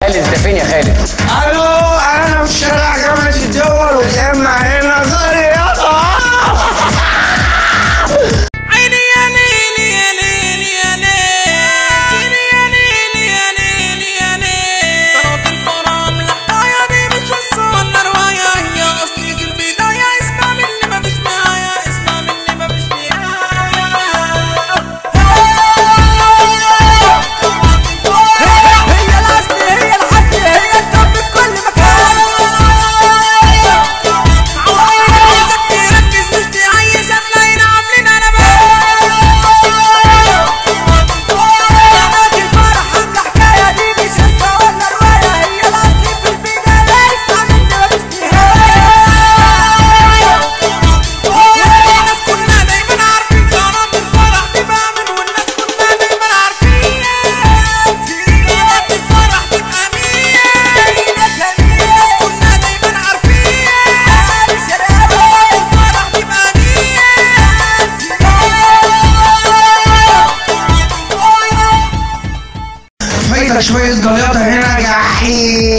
خالد انت فين يا خالد؟ الو، انا في شارع جامعة الدول وجامع هنا غالي. عيني يا ليلي يا ليلي يا ليلي يا ليلي يا ليلي يا ليلي. قناة الفرام الحكاية دي مش قصة ولا رواية، هي أصلي في البداية. اسمع مني مفيش نهاية، اسمع مني مفيش نهاية. هي الأصل، هي الحصل، هي التوب في كل مكان. عايزك تركز مش تعيش، هتلاقينا عاملين أنا بقى. قناة الفرح عاملة حكاية دي مش قصة ولا رواية، هي الأصل في البداية. اسمع مني مفيش نهاية. الناس كلها دايما عارفين قناة الفرح دي بعمل، والناس كلها دايما عارفين قناة الفرح تبقى مين. الناس كلها دايما عارفين قناة الفرح تبقى مين. فايتة شوية جليطة هنا جحيم.